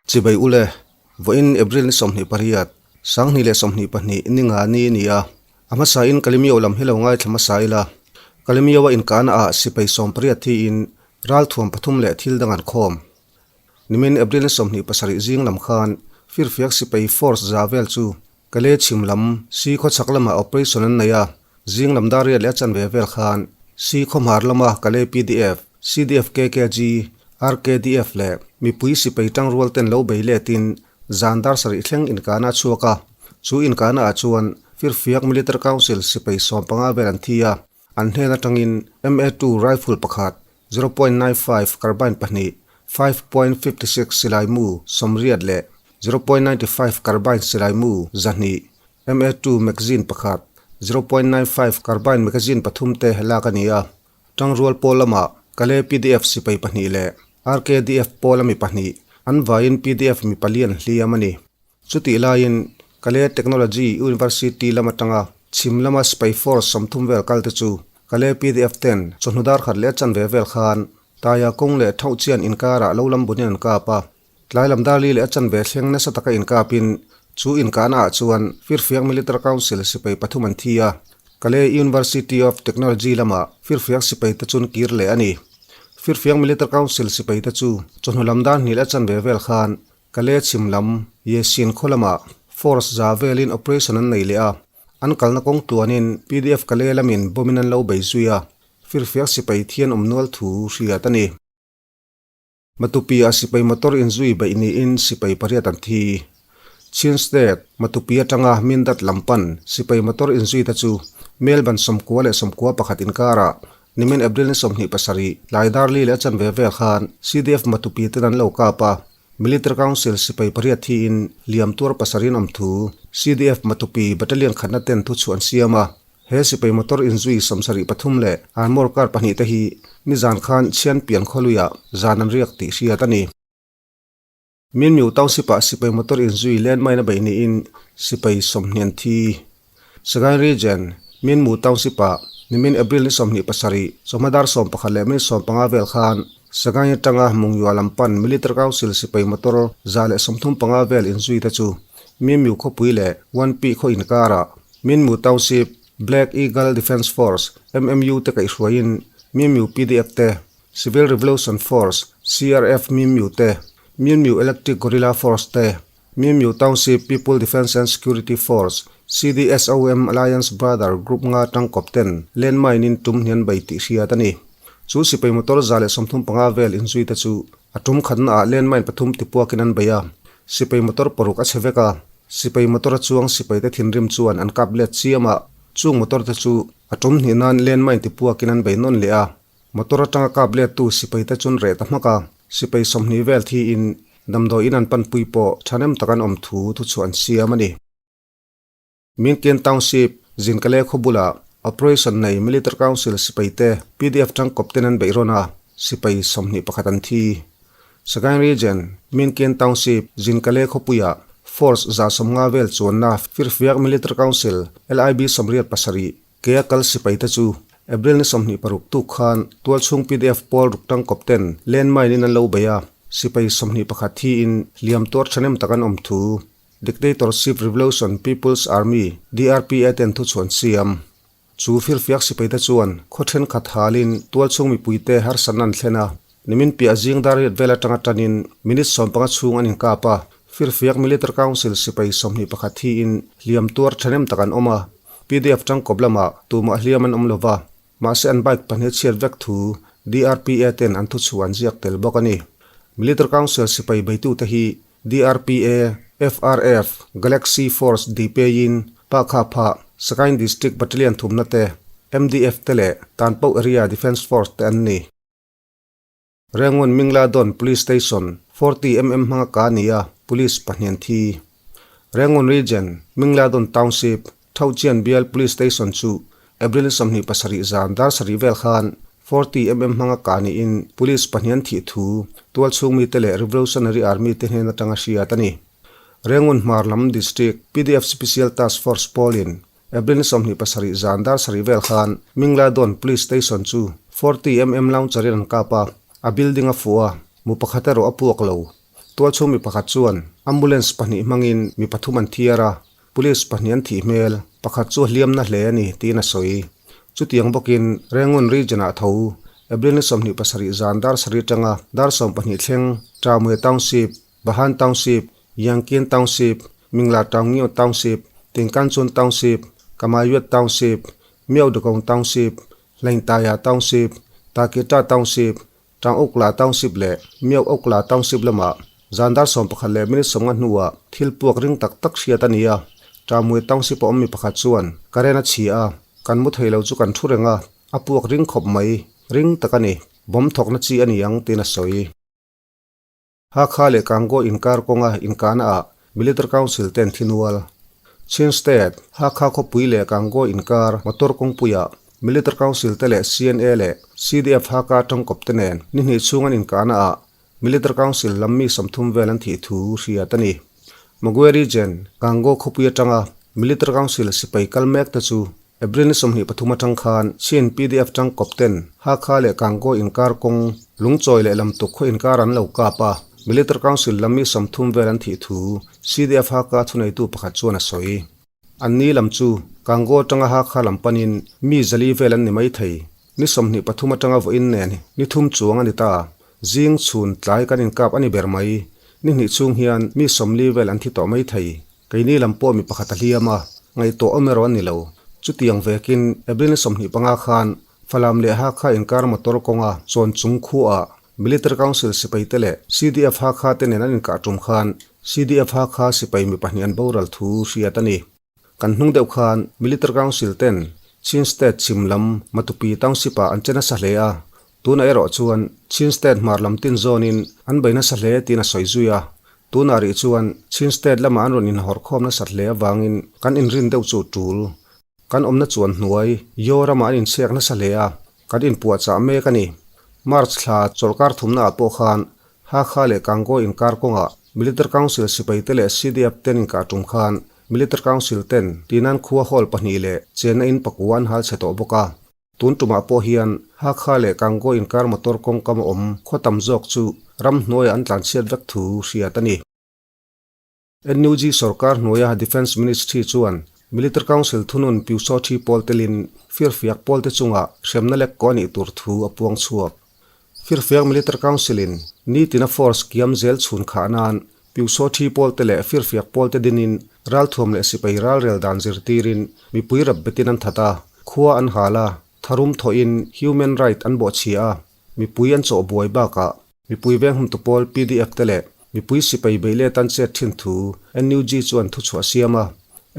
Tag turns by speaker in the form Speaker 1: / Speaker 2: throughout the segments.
Speaker 1: Chibai ule, vawiin April ni 28, 2022 ni nga ni ni a, a hmasain Kalimio lam hi lo ngaithla hmasa ila, Kalimio a inkahna ah sipai 18 thiin ralthuam pathum leh thil dang an khawm. Nimin April ni 27 zing lam khan Firfiak sipai force za vel chu Kale chhim lam si khaw chhak lamah operation an nei a, zing lam dar riat leh a chanve vel khan si khaw hmar lama Kale pdf, CDF KKG, RKDF leh mipui sipai tangrual ten lo bei letin zan dar sarih thleng inkahna a chhuak a, chu inkahna ah chuan Firfiak Military Council sipai 15 vel an thi a, an hnen atangin MA2 rifle pakhat, 0.95 carbine pahnih, 5.56 silai mu 80 leh 0.95 carbine silai mu 200, MA2 magazine pakhat, 0.95 carbine magazine pathum te lak a ni a. Tangrual pawl lamah Kale pdf sipai pahnih leh RKDF pawl ami pahnih an vaiin pdf mi pali an hliam a ni. Chutih laiin Kale Technology University lam atanga chhim lama sipai force 30 vel kal te chu Kale pdf ten chawhnu dar khat leh chanve vel khan Taia kawng leh Thauh chian inkarah lo lam bunin an kap a. Tlai lam dar li leh a chanve thleng nasa taka inkapin chu inkahna ah chuan Firfiak Military Council sipai pathum an thi a, Kale University of Technology lamah Firfiak sipai te chun kir leh a ni. Firfiak Military Council sipai te chu chawhnu lam dar hnih leh a chanve vel khan Kale chhim lam Yesin khaw lamah force za velin operation an nei leh a, an kalna kawng tluanin pdf Kale lamin bomb in an lo bei zui a, Firfiak sipai thian awm nual thu hriat a ni. Matupi ah sipai motor inzui baih niin sipai pariat an thi. Chin State, Matupi atanga Mindat lam pan sipai motor inzui te chu Melbourne 91 inkarah nimin April ni 27 tlai dar li leh a chanve vel khan CDF Matupi ten an lo kap a, Military Council sipai pariat thiin liam tuar pasarih an awm thu CDF Matupi Battalion khatna ten thuchhuah an siam a. He sipai motor inzui 73 leh armour car pahnih te hi nizan khan Chhianpian khawluiah zan an riak tih hriat a ni. Minmiu Township ah sipai motor inzui landmine a beih niin sipai 20 an thi. Sagaing Region, Minmu Township ah nimin April ni 27 chawhma dar 11 leh minute 15 vel khan Sagaing atanga Mungyua lam pan Military Council sipai motor 135 vel inzui te chu Minmiu khawpui leh Wanpi khaw inkarah Minmu Township, Black Eagle Defence Force, MMU te kaihhruaiin Minmu pdf te, Civil Revolution Force, CRF Minmu te, Minmu Electric Guerrilla Force te, Minmu Township People Defence and Security Force, CDSOM Alliance Brother Group nga tangkawp ten landmine in tum hnian bei tih hriat a ni. Chu sipai motor 135 vel inzui te chu a tum khatna ah landmine pathum tipuakin an bei a, sipai motor paruk a chhe vek a. Sipai motor a chuang sipai te thinrim chuan an kap let chiam a, chung motor te chu a tum hnih nan landmine tipuakin an bei nawn leh a. Motor atanga kap let tu sipai te chun reh ta hmak a, sipai 20 vel thiin damdawiin an panpui pawh thahnem tak an awm thu thuchhuah an siam a ni. Minkin Township, Zinkale khaw bulah Operation nei Military Council sipai te pdf tangkawp ten an beih rawn a, sipai 21 an thi. Sagaing Region, Minkin Township, Zinkale khawpuiah Force 150 vel chuanna Firfiak Military Council LIB 87 kea kal sipai te chu April ni 26 tuk khan tualchhung pdf pawl ruk tangkawp ten landmine in an lo bei a, sipai 21 thiin hliam tuar thahnem tak an awm thu Dictatorship Revolution People's Army, DRPA ten thuchhuan siam. Chu firfiak sipai te chuan khaw thenkhat halin tualchhung mipuite harsatna an thlen a, nimin piah zing dar riat vel atanga tanin minute 15 chhung an inkap a, firfiak Military Council sipai 21 thiin hliam tuar thahnem tak an awm a, pdf tangkawp lamah tumah hliam an awm lova, mahse an bike pahnih chhiat vek thu DRPA ten an thuchhuah an ziak tel bawk a ni. Military Council sipai beitute hi DRPA, FRF, Galaxy Force DPA-in Pa Kha Pha, Sagaing District Battalion thumna te, MDF te leh Tanpauh Area Defence Force te an ni. Rangoon Mingladon Police Station 40 mm hmanga ka ni a, police pahnih an thi. Rangoon Region, Mingladon Township, Thauchian Bial Police Station chu April 27 zan dar sarih vel khan 40 mm hmanga ka niin police pahnih an thih thu tualchhung mite leh Revolutionary Army te hnen atanga hriat a ni. Rangoon Hmar lam District pdf Special Task Force pawlin April 27 zan dar sarih vel khan Mingladon Police Station chu 40 mm launcher in an kap a, a building a fuh a, mu pakhat erawh a puak lo. Tualchhung mi pakhat chuan ambulance pahnih hmangin mi pathum an thiar a, police pahnih an thih hmel, pakhat chu a hliamna hle a ni tiin a sawi. Chutiang bawkin Rangoon region-ah tho April ni 27 zan dar sarih atanga dar 12 thleng Tamwe Township, Bahan Township, Yankin Township, Mingla Taungyo Township, Tingkanchun Township, Kamayuat Township, Miaudakong Township, Hlaingtaya Township, Takita Township, Tang Okla Township leh Miau Okla Township lamah zan dar 11 leh minute 50 hnuah thil puak ring tak tak hriat a ni a. Tamwe Township a awm mi pakhat chuan current a chhi a, kan mu thei lo chu kan thu reng a, a puak ring khawp mai, ring tak a ni, bomb thawkna chi a ni ang tiin a sawi. Hakha leh Kangaw inkar kawnga inkahna ah Military Council ten thi nual. Chin State, Hakha khawpui leh Kangaw inkar motor kawngpuiah Military Council te leh CNA leh CDF Hakha tangkawp te nen ni hnih chhung an inkahna ah Military Council lam mi 30 vel an thih thu hriat a ni. Magwe Region, Kangaw khawpui atanga Military Council sipai kal mek te chu April ni 23 atang khan Chin PDF tangkawp ten Hakha leh Kangaw inkar kawng lungchawi leh lamtuk khaw inkar an lo kap a, Military Council lam mi 30 vel an thih thu CDF Hakha thuneitu pakhat chuan a sawi. An ni lam chu Kangaw atanga Hakha lam panin mi 400 vel an ni mai thei. Ni 23 atanga vawiin nen ni thum chuang a ni ta. Zing chhun tlai kan inkap a ni ber mai. Ni hnih chhung hian mi 40 vel an thi tawh mai thei. Keini lam pawh mi pakhat a hliam a, ngaihtuah awm erawh a ni lo. Chutiang vekin April ni 25 khan Falam leh Hakha inkar motor kawnga chawn chung khuaah Military Council sipai te leh CDF Hakha te nen an inkah tum khan CDF Hakha sipai mi pahnih an boral thu hriat a ni. Kan hnung deuh khan Military Council ten Chin State chhim lam Matupi Township ah an che nasa hle a, tunah erawh chuan Chin State hmar lam tin zawnin an bei nasa hle tiin a sawi zui a. Tunah rih chuan Chin State lamah an rawn inhawrkhawm nasat hle avangin kan inrin deuh chu tul. Kan awmna chuan hnuai Yaw ramah an inchhiak nasa hle a, kan inpuahchah mek a ni. March thla chawlhkar thumnaah pawh khan Hakha leh Kangaw inkar kawngah Military Council sipaite leh CDF ten inkah tum khan Military Council ten Tinan khua hall pahnih leh chenna in pakua an hal chhe tawh bawk a. Tun tumah pawh hian Hakha leh Kangaw inkar motor kawngkam a awm khaw tam zawk chu ramhnuaiah an tlanchhiat vek thu hriat a ni. NUG sorkar hnuaia Defence Ministry chuan Military Council thunun Pyusawthi pawl telin firfiak pawlte chungah hremna lek kaw a nih tur thu a puang chhuak. Firfiak Military Council-in nitina force kiam zel chhun khah nan Pyusawthi pawlte leh firfiak pawlte dinin ralthuam leh sipai ralrel dan zirtirin mipui rap betin an that a, khua an hal a, tharum thawhin human right an bawhchhia a, mipui an chawh buai bakah mipui venghumtu pawl PDF te leh mipui sipai beih let an chet thin thu NUG chuan thuchhuah siam a.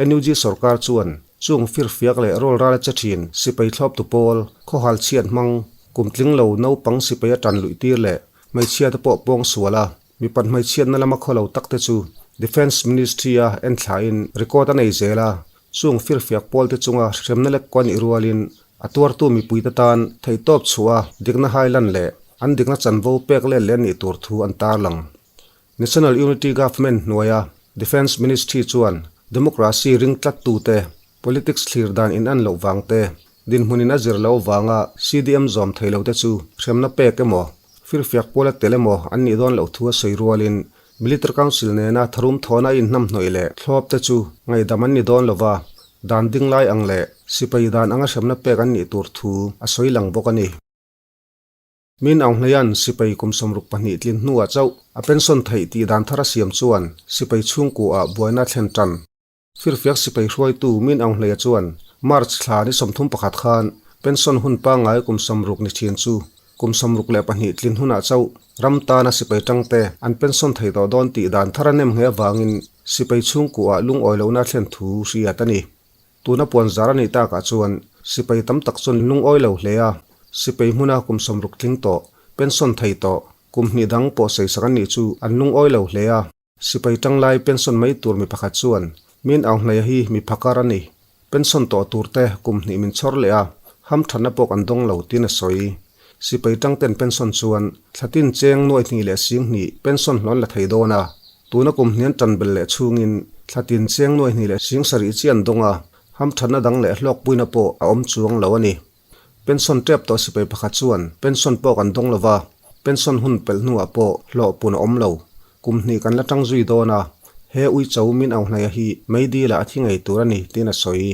Speaker 1: NUG sorkar chuan chung firfiak leh rawlral a che thin sipai thlawptu pawl khawhal chhiat hmang kumtling lo naupang sipai a tan luih tir leh hmeichhia te pawh pawng sual a, mipat hmeichhiatna lama khaw lo tak te chu Defence Ministry a enthlain record a nei zel a. Chung firfiak pawl te chunga hremna lek kaw nih rualin a tuartu mipuite tan theihtawp chhuah a dikna hai lan leh an dikna chanvo pek let leh nih tur thu an tarlang. National Unity Government hnuaia Defence Ministry chuan democracy ring tlattute politics thlir dan in an loh vang te, dinhmunin a zir loh vanga CDM zawm thei lo te chu hremna pek emaw, firfiak pawl a tel emaw an nih dawn loh thu a sawi rualin Military Council nena tharum thawhna a inhnamhnawih leh thlawp te chu ngaihdam an ni dawn lova, dan ding lai ang leh sipai dan anga hremna pek an nih tur thu a sawi lang bawk a ni. Min Aung Hlaing sipai kum 62 tlin hnuah chauh a pension theih tih dan thar a siam chuan sipai chhungkuah buaina a thlen tan. Firfiak sipai hruaitu Min Aung Hlaing chuan March thla ni 31 khan pension hun pangngai kum 60 ni thin chu kum 62 tlin hunah chauh ram tana sipai tangte an pension thei tawh dawn tih dan thar a nem nghe avangin sipai chhungkuah lungawi lohna a thlen thu hriat a ni. Tuna puan zar a nih takah chuan sipai tam tak chuan lungawi lo hle a, sipai hmuna kum 60 tling tawh pension thei tawh kum hnih dang pawh seisak an nih chu an lungawi lo hle a. Sipai tanglai pension mai tur mi pakhat chuan Min Aung Hlaing hi mi phakar a ni. Pension tawh tur te kum hnih min chhawr leh a, ham thatna pawh kan dawng lo tiin a sawi. Sipai tangten pension chuan thlatin cheng nuai hnih leh sing hnih pension hlawn la thei dawn a. Tuna kum hnian tan bel leh chhungin thlatin cheng nuai hnih leh sing sarih chi an dawng a, ham thatna dang leh hlawkpuina pawh a awm chuang lo a ni. Pension tep tawh sipai pakhat chuan pension pawh kan dawng lova, pension hun pelh hnuah pawh hlawh pun a awm lo. Kum hnih kan la tang zui dawn a, he uicho min au hnaia hi meidil ah a thi ngei tur a ni, tiin a sawi.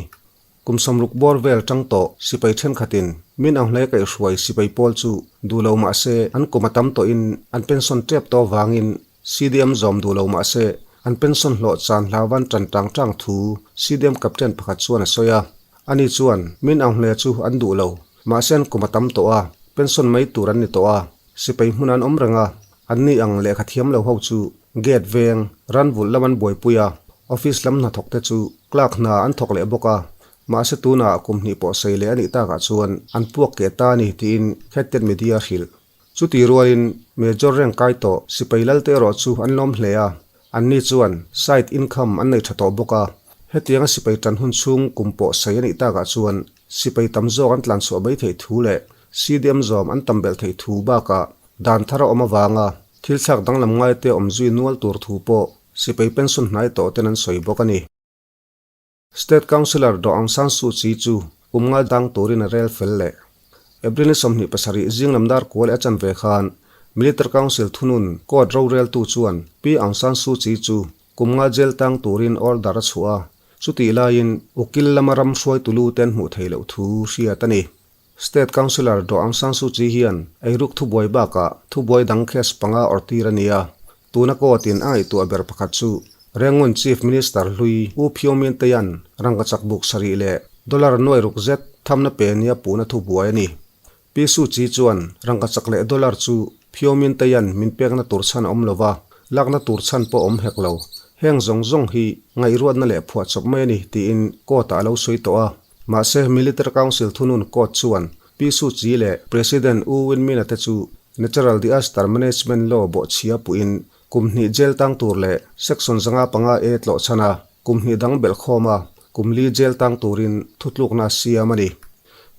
Speaker 1: Kum 60 bawr vel tang tawh sipai thenkhatin min au hnai kaihhruai sipai pawl chu duh lo mah se an kum a tam tawhin an pension tep tawh vangin CDM zawm duh lo mah se an pension hlawh chan hlauvan tan tang tang thu CDM captain pakhat chuan a sawi a. Ani chuan min au hle chu an duh lo mahse an kum a tam tawh a, pension mai tur an ni tawh a, sipai hmun an awm reng a, anni ang lehkha thiam lo ho chu gate veng ran vulh lam an buaipui a, office lam hnathawk te chu clerk hna an thawk leh bawk a, mahse tunah kum hnih pawh sei leh a nih takah chuan an puak keh ta a ni tiin Khettet Media a hrilh. Chuti rualin Major rank kai tawh sipai lal te erawh chu an lawm hle a, anni chuan side income an nei tha tawh bawk a, hetianga sipai tan hun chhung kum pawh sei a nih takah chuan sipai tam zawk an tlanchhuah mai theih thu leh CDM zawm an tam belh theih thu bakah dan thar a awm avanga thil thlak danglam ngaite awm zui nual tur thu pawh sipai pension hnai tawh ten an sawi bawk a ni. State Councillor Daw Aung San Suu Kyi chu kum ngal dang turin a rel fel leh. April ni 27 zing lam dar kual leh a chanve khan Military Council thunun court roreltu chuan Pi Aung San Suu Kyi chu kum nga jail tang turin order a chhuah a, chutih laiin ukil lama ram hruaitu lu ten hmuh theih loh thu hriat a ni. State Councillor Daw Aung San Suu Kyi hian eiruk thubuai bakah thubuai dang case panga awrtir a ni a. Tuna court-in a ngaihtuah ber pakhat chu Rangoon Chief Minister hlui U Phyo Min Tayan rangkachak buk sarih leh dollar nuai ruk zet thamna pe nia puhna thubuai a ni. Pi Suu Kyi chuan rangkachak leh dollar chu Phyo Min Tayan min pekna tur chhan a awm lo va, lakna tur chhan pawh a awm hek lo. Heng zawng zawng hi ngaihruatna leh phuahchawp mai a ni tiin court-ah a lo sawi tawh a. Mahse, Military Council thunun court chuan Pi Suu Kyi leh President U Win Myint-a te chu Natural Diaster Management Law bawhchhia puhin kum hnih jail tang tur leh Section 505 A tlawh chhan a, kum hnih dang belh khawm a, kum li jail tang turin thutlukna a siam a ni.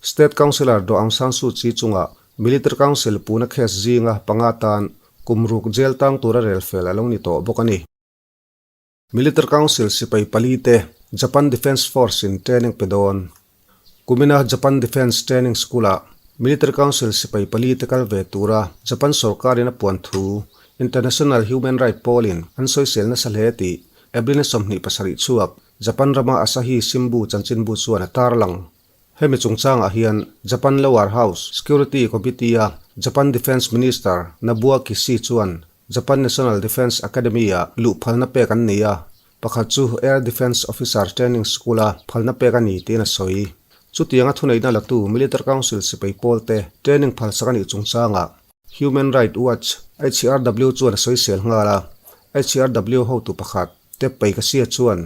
Speaker 1: State Councillor Daw Aung San Suu Kyi chungah Military Council puna case zinga panga tan kum ruk jail tang tura rel fel a lo ni tawh bawk a ni. Military Council sipai pali te Japan Defence Force in training pe dawn. Kumina Japan Defence Training School ah Military Council sipai pali te kal ve tura Japan sorkar in a puan thu International Human Right pawl in an sawisel nasa hle tih April ni 27 chhuak Japan rama Asahi Shimbu chanchinbu chuan a tarlang. Hemi chungchangah hian Japan Lower House Security Committee a Japan Defence Minister Nabua Kishi chuan Japan National Defence Academy-ah luh phalna pek an ni a, pakhat chu Air Defence Officer Training School-a phalna pek a ni tiin a sawi. Chutianga thuneihna latu Military Council sipai pawlte training phalsak a nih chungchangah Human Rights Watch, HRW, chuan a sawisel nghal a, HRW hotu pakhat, Teppei Kasia chuan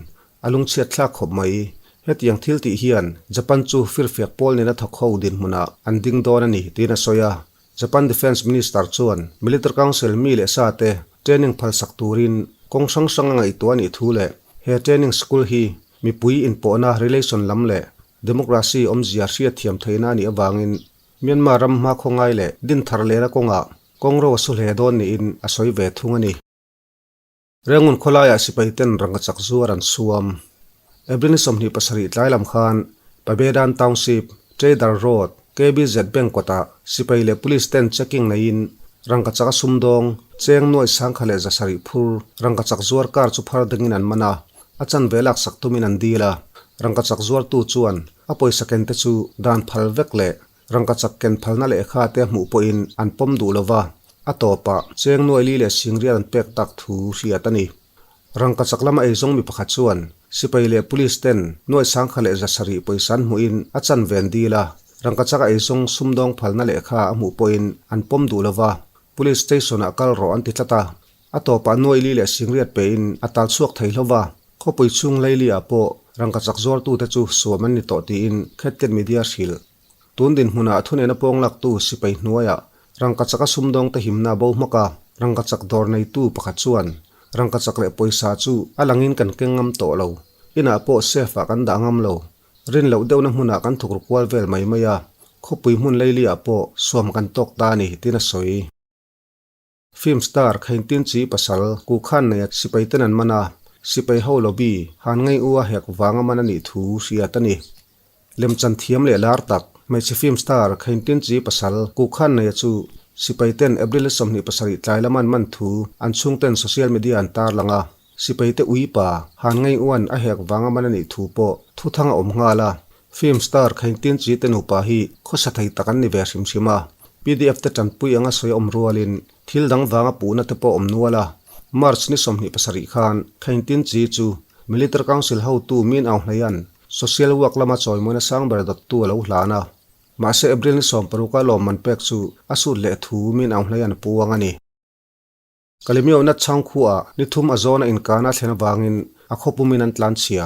Speaker 1: a lungchhiat thlak khawp mai. Hetiang thil tih hian Japan chu firfiak pawl nena thawk ho dinhmunah an ding dawn a ni tiin a sawi a. Japan Defence Minister chuan Military Council mi leh sa te training phalsak turin kawng hrang hrang a ngaihtuah a nih thu leh he training school hi mipui inpawhna relation lam leh democracy awmzia hriatthiam theihna a nih avangin Myanmar ram hma khawngai leh dinthar lehna kawngah kawngro a su hle dawn niin a sawi ve thung a ni. Rengun khawlaiah sipai ten rangkachak zuar an suam. April ni 27 tlai lam khan Pabedan Township, Trader Road, KBZ Bank kawtah sipai leh police ten checking neiin rangkachak a sumdawng cheng nuai sangkha leh 700 phur rangkachak zuar car chu phar dingin an man a, a chanve laksak tumin an dil a. Rangkachak zuartu chuan a pawisa ken te chu dan phal vek leh Rangkachak ken phalna lehkha te a hmuh pawhin an pawm duh lo va, a tawpah cheng nuai li leh singriat an pek tak thu hriat a ni. Rangkachak lama eizawng mi pakhat chuan sipai leh police ten nuai sangkha leh 700 pawisa an hmuhin a chan ven dil a, rangkachak a eizawng sumdawng phalna lehkha a hmuh pawhin an pawm duh lo va, police station ah kal rawh an ti tlat a, a tawpah nuai li leh singriat pein a tal chhuak thei hlo va, khawpui chhung leili ah pawh rangkachak zuartute chu suam an ni tawh tiin Khetket Media hrilh. Tun dinhmunah thunena pawng laktu sipai hnuaiah rangkachak a sumdawngte himna bo hmak a, rangkachak dawr neitu pakhat chuan rangkachak leh pawisa chu a langin kan keng ngam tawh lo, inah pawh safe ah kan dah ngam lo, rin loh deuhna hmunah kan thukru kual vel mai mai a, khawpui hmun leiliah pawh suam kan tawk ta a ni, tiin a sawi. Film star Khaintin Chi pasal Ku Khan neia sipai ten an man a, sipai ho lobby han ngei u a hek vanga man a nih thu hriat a ni. Lemchan thiam leh lar tak hmeichhe film star Khaintin Chi pasal Ku Khan neia chu Sipai ten April 27 tlai lama an man thu an chhungten social media an tarlang a. Sipai te uipa Han Ngei Uan a hek vanga man a nih thu pawh thuthang a awm nghal a. Film star Khaintin Chi te nupa hi khawsa thei tak an ni ve hrim hrim a. PDF te tanpui anga sawi awm rualin thil dang vanga puhna te pawh awm nual a. March ni 27 khan Khaintin Chi chu Military Council hotu Min Aung Hlaing-a'n social work lama chawimawina sang ber dawttu a lo hlan a. Mahse April ni 16 a lawmman pek chu a sut leh thu Min Aung Hlaing-a'n a puang a ni. Kalemyo nat chhang khuaah ni thum a zawna inkana thlen avangin a khawpumin an tlan chhia.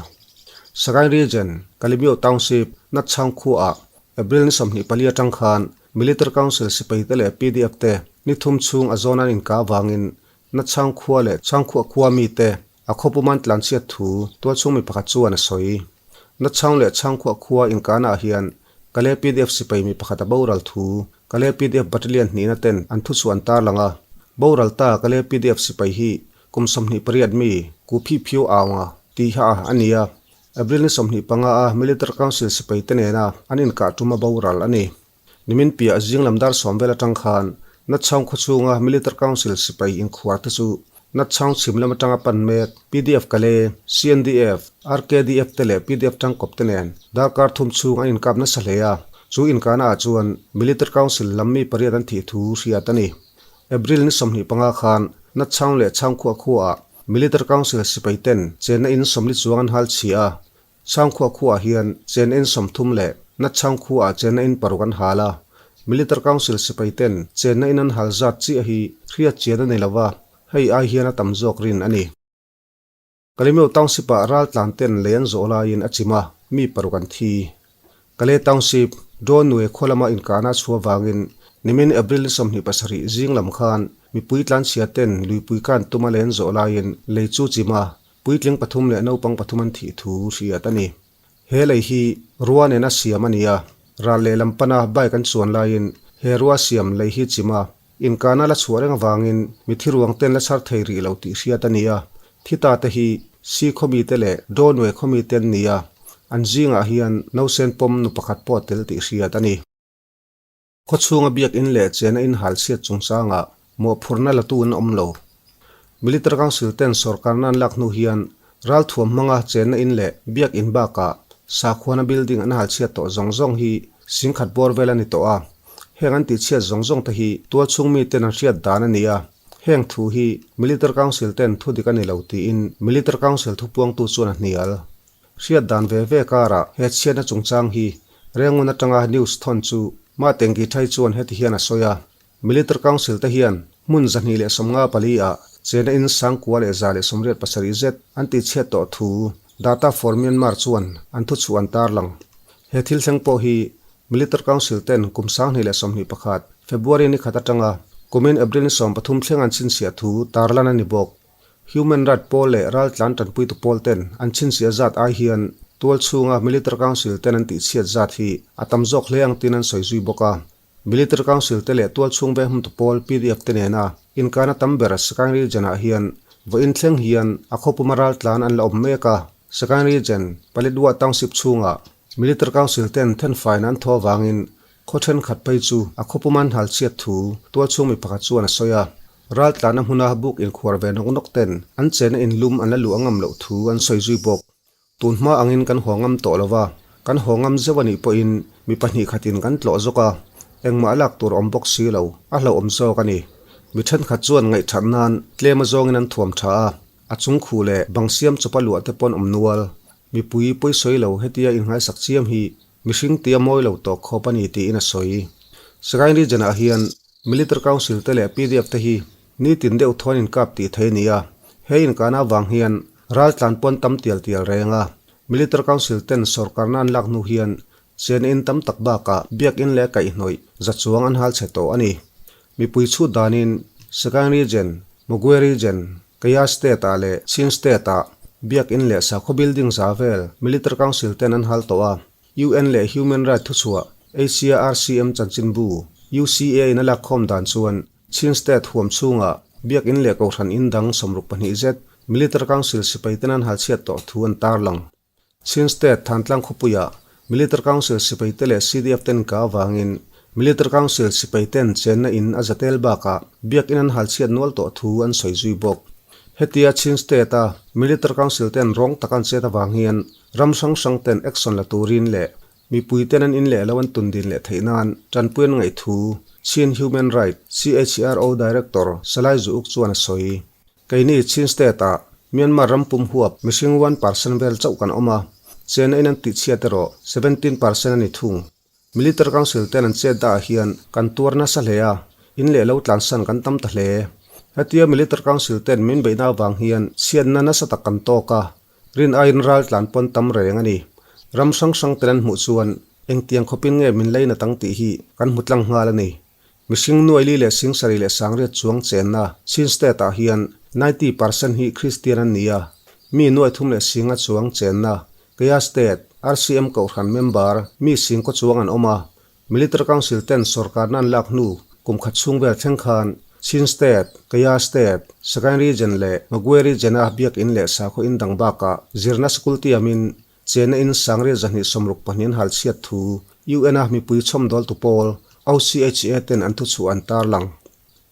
Speaker 1: Sagaing Region, Kalemyo Township, nat chhang khuaah April ni 24 atang khan Military Council sipai te leh PDF te ni thum chhung a zawna an inka avangin nat chhang khua leh chhangkhuah khua mite a khawpum an tlan chhiat thu tualchhung mi pakhat chuan a sawi. Nat chhang leh chhangkhuah khua inkana hian Kale PDF sipai mi pakhat a boral thu Kale PDF Battalion hnihna ten an thuchhuah an tarlang a, boral ta Kale PDF sipai hi kum 28 mi ku phi phiu aunga tih a a ni a, April ni 25 a Military Council sipai te nena an inkah tum a boral a ni. Nimin piah zinglam dar sawm vel atang khan Natchhang khawchhunga Military Council sipai inkhuar te chu Natchhang chhim lam atanga pan mek PDF Kale, CNDF, RKDF te leh PDF tangkawp te nen darkar thum chhung an inkap nasa hle a, chu inkahna ah chuan Military Council lam mi pariat an thih thu hriat a ni. April ni 25 khan Natchhang leh Chhangkhuah khuaah Military Council sipai ten chenna in 40 chuang an hal chhia a, Chhangkhuah khuaah hian chenna in 30 leh Natchhang khuaah chenna in paruk an hal a, Military Council sipai ten chenna in an hal zat chiah hi hriat chian a ni lo va, hei ai hian a tam zawk rin a ni. Kalemyo Township ah raltlan ten lei an zawh laiin a chim a, mi paruk an thi. Kale Township, Dawnue khaw lama inkahna a chhuah vangin nimin April ni 27 zing lam khan mipui tlanchhia ten luipui kan tuma lei an zawh laiin lei chu chim a, puitling pathum leh naupang pathum an thih thu hriat a ni. He lei hi rua nena siam a ni a, ral lehlam pana bike an chuan laiin he rua siam lei hi chim a, Inkahna la chhuah reng avangin mi thi ruang ten la chhar thei rih lo tih hriat a ni a, thi ta te hi Si khawmite leh Dawnue khawmite an ni a, an zingah hian nausen pawm nu pakhat pawh a tel tih hriat a ni. Khawchhunga biakinn leh chena inhal chhiat chungchangah mawhphurhna latu an awm lo. Military Council ten sorkarna an lak hnu hian ralthuam hmanga chenna in leh biakinn bakah sakhuana building an hal chhiat tawh zawng zawng hi singkhat bawr vel a ni tawh a. Heng an tihchhiat zawng zawng te hi tualchhung miten an hriat dan a ni a, heng thu hi Military Council ten thu dik a ni lo tiin Military Council thupuangtu chuan a hnial. Hriat dan ve ve karah he chhiatna chungchang hi Rengun atanga news thawn chu Matengi Thai chuan heti hian a sawi a, Military Council te hian hmun 254 ah chena in 1187 zet an tihchhiat tawh thu Data for Myanmar chuan an thuchhuah an tarlang. He thil thleng pawh hi Military Council ten kum 2021 February ni khat atanga kumin April ni 13 thleng an chhinchhiah thu tarlan a ni bawk. Human Right pawl leh raltlan tanpuitu pawl ten an chhinchhiah zat ai hian tual chhunga Military Council ten an tihchhiat zat hi a tam zawk hle ang tin an sawi zui bawk a. Military Council te leh tual chhung veng hmun tu pawl PDF te nena inkana tam ber Sagaing Region ah hian vawiin thleng hian a khawpuma raltlan an la awm mek a. Sagaing Region, Paletwa Township chhungah Military Council ten thenfaina an thaw avangin khaw thenkhat phei chu a khawpuma an hal chhiat thu tual chhung mi pakhat chuan a sawi a. Raltlana hmuna buk inkhuar ve nawk nawk ten an chena inlum an la luh a ngam loh thu an sawi zui bawk. Tun hma angin kan haw ngam tawh lo va, kan haw ngam zeuh a nih pawhin mi pahnih khatin kan tlawh zawk a, engmah lak tur awm bawk si lo, a hlauhawm zawk a ni. Mi thenkhat chuan ngaihthat nan tlem azawngin an thuam tha a, a chung khuh leh bang siam chawpa luah te pawn awm nual. Mipui pawisawi lo hetia inngaisak chiam hi mihring tia mawi lo tawh khawp a ni tiin a sawi. Sagaing Region ah hian Military Council te leh PDF te hi nitin deuh thuan inkap tih thei a ni a, he inkahna avang hian raltlan pawn tam tial tial reng a, Military Council ten sorkarna an lak hnu hian chen in tam tak bakah biakinn leh kaihhnawih za chuang an hal chhe tawh a ni. Mipui chhut danin Sagaing Region, Magway Region, Kayah State ah leh Chin State ah biakinn leh sakhaw building za vel Military Council ten an hal tawh a, UN leh Human Right thuchhuah Asia RCM chanchinbu, UCA in a lakkhawm dan chuan Chin State huam chhungah biakinn leh kohhran in dang 62 zet Military Council sipai ten an hal chhiat tawh thu an tarlang. Chin State Thantlang khawpuiah Military Council sipai te leh CDF ten ka avangin Military Council sipai ten chenna in a zatel bakah biakin an halchhiat nual tawh thu an sawi zui bawk. Hetia Chin State a Military Council ten rawng tak an chet avang hian ram hrang hrang ten action la turin leh mipui ten an in leh lo an tun din leh theih nan tanpui an ngaih thu Chin Human Right, CHRO, Director Salai Zuuk chuan a sawi. Keini Chin State ah Myanmar ram pum huap mihring 1% vel chauh kan awm a, chena in an tihchhiat erawh 17% a ni thung. Military Council ten an chet dah ah hian kan tuar nasa hle a, in leh lo tlansan kan tam ta hle. Hetia Military Council ten min beihna avang hian chhiatna nasa tak kan tawk a, rin aiin ral tlan pawn tam reng a ni. Ram hrang hrang ten an hmuh chuan engtiang khawpin nge min leinat ang tih hi kan hmu tlang nghal a ni. Mihring nuaili leh singsarih leh sangriat chuang chenna Chin State ah hian 90% hi Kristian an ni a, mi nuaithum leh singa chuang chenna Kaya State, RCM Kohhran member mi singkaw chuang an awm a, Military Council ten sorkarna an lak hnu kum khat chhung vel thleng khan Chin State, Kaya State, Sagaing Region leh Magwe Region a biakinn leh sakhaw in dang bakah zirna sikul tiamin Chena in sangriat 264 an hal chhiat thu UN a mipui chhawmdawltu pawl OCHA ten an thuchhuah an tarlang.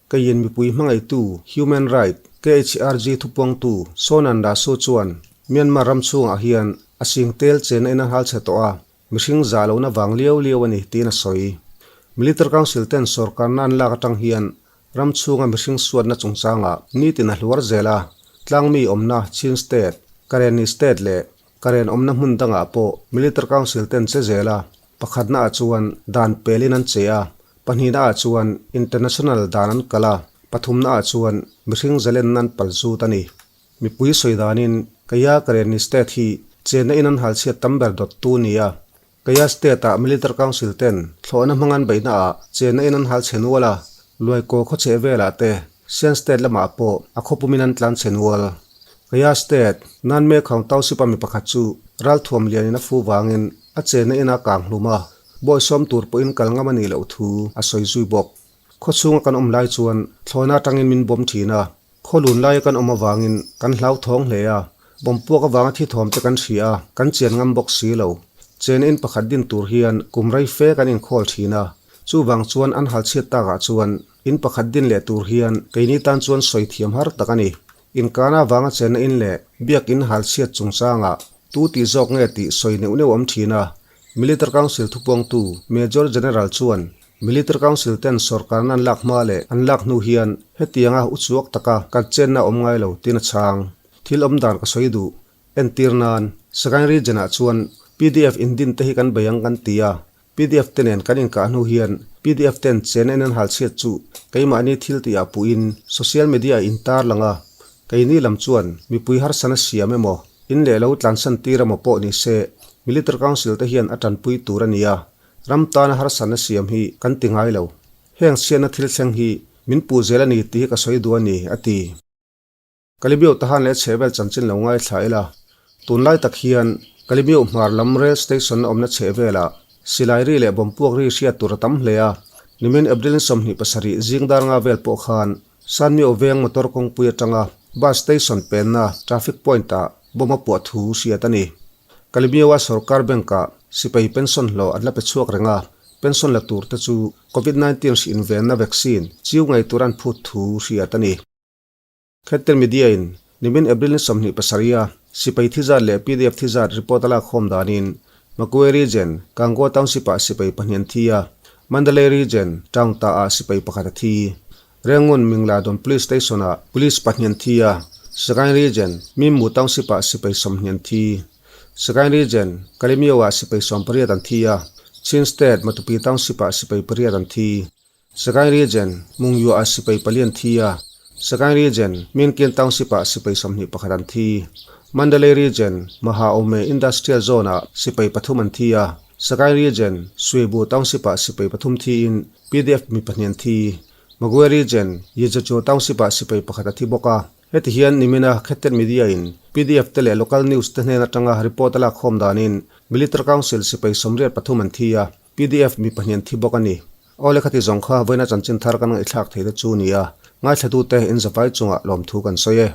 Speaker 1: Keiin mipui hmangaihtu Human Right, KHRG thupuangtu Sonan Rasu chuan Myanmar ram chhungah hian a sing tel chena in an hal chhe tawh a, mihring zah lohna vang liau liau a ni tiin a sawi. Military Council ten sorkarna an lak atang hian Ram chhunga mihring suatna chungchangah nitin a hluar zel a, tlangmi awmna Chin State, Karenni State leh Karen awmna hmun dangah pawh Military Council ten che zel a, pakhatna ah chuan dan pelin an che a, pahnihna ah chuan International dan an kal a, pathumna ah chuan mihring zalenna an pal zut a ni. Mipui sawi danin Kaya Karenni State hi chenna in an halchhiat tam ber dawttu a ni a, Kaya State-ah Military Council ten thlawhna hmang an beihna ah chenna in an hal chhe nual a, Luaikaw khaw chheh velah te Sian State lamah pawh a khawpumin an tlan chhe nual. Kaya State, Nanme Khaung Township-a mi pakhat chu ralthuam lianin a fu vangin a chenna ina kang hlum a, bawisawm tur pawhin kal ngam a nih loh thu a sawi zui bawk. Khaw chhunga kan awm lai chuan thlawhna atangin min bawm thin a, khaw lun laia kan awm avangin kan hlauthawng hle a, bawm puak avanga thi thawm te kan hria a, kan chian ngam bawk si lo. Chen in pakhat din tur hian kum rei fe kan inkhawl thin a, chuvang chuan an hal chhiat takah chuan in pakhat din leh tur hian keini tan chuan sawi thiam har tak a ni. Inkana avanga chenna in leh biakin hal chhiat chungchangah tu tih zawk nge tih sawi neuh neuh awm thin a, Military Council thupuangtu Major General chuan Military Council ten sorkarna an lak hma leh an lak hnu hian hetianga uchuak taka kan chenna awm ngai lo tiin a chhang. Thil awm dan ka sawi duh. Entir nan, Sagaing Region ah chuan pdf indin te hi kan bei ang kan ti a, pdf te nen kan inkah hnu hian pdf ten chenna in an hal chhiat chu keimahni thil tih ah puhin social media ah intar lang a, keini lam chuan mipui harsana siam emaw, in leh lo tlansan tir emaw pawh ni se Military Council te hian a tanpui tur a ni a, Ram tana harsatna siam hi kan ti ngai lo. Heng chhiatna thil thleng hi min puh zel a ni tih hi ka sawi duh a ni, a ti. Kalibio Tahan leh chhehvel chanchin lo ngaithla ila, tunlai tak hian Kalibio hmar lam rail station a awmna chhehvelah silai ri leh bawmpuak ri hriat tur a tam hle a. Nimin April 27 zing dar nga vel pawh khan Sanmio veng motor kawngpui atanga bus station penna traffic point-ah bomb a puah thu hriat a ni. Kalibio-a sorkar bank-ah sipai pension hlawh an la pe chhuak reng a, pension la tur te chu Covid 19 hri invenna vaccine chiu ngei tur an phut thu hriat a ni. Khetter Media-in nimin April ni 27 a sipai thi zat leh pdf thi zat report a lak khawm danin Magwe Region, Gango Township-ah sipai pahnih an thi a, Mandalay Region, Taungta-ah sipai pakhat a thi. Rengun Mingladon Police Station-ah Police pahnih an thi a, Sagaing Region, Mimmu Township-ah sipai 20 an thi. Sagaing Region, Kalemyo-ah sipai 18 an thi a, Chin State, Matupi Township-ah sipai pariat an thi. Sagaing Region, Mungyu-ah sipai pali an thi a, Sagaing Region, Minkin Township-ah sipai 21 an thi. Mandalay Region, Mahaome Industrial Zone-ah sipai pathum an thi a, Sagaing Region, Suibu Township-ah sipai pathum thiin pdf mi pahnih an thi. Magwe Region, Yejacho Township-ah sipai pakhat a thi bawk a. Heti hian nimina Khetet Media-in pdf te leh local news te hnen atanga report a lak khawm danin Military Council sipai 83 an thi a, pdf mi pahnih an thi bawk a ni. Awle khati zawng kha vawiina chanchin thar kan ngaihthlak thei te chu ni a, ngaithlatute inzavai chungah lawmthu kan sawi e.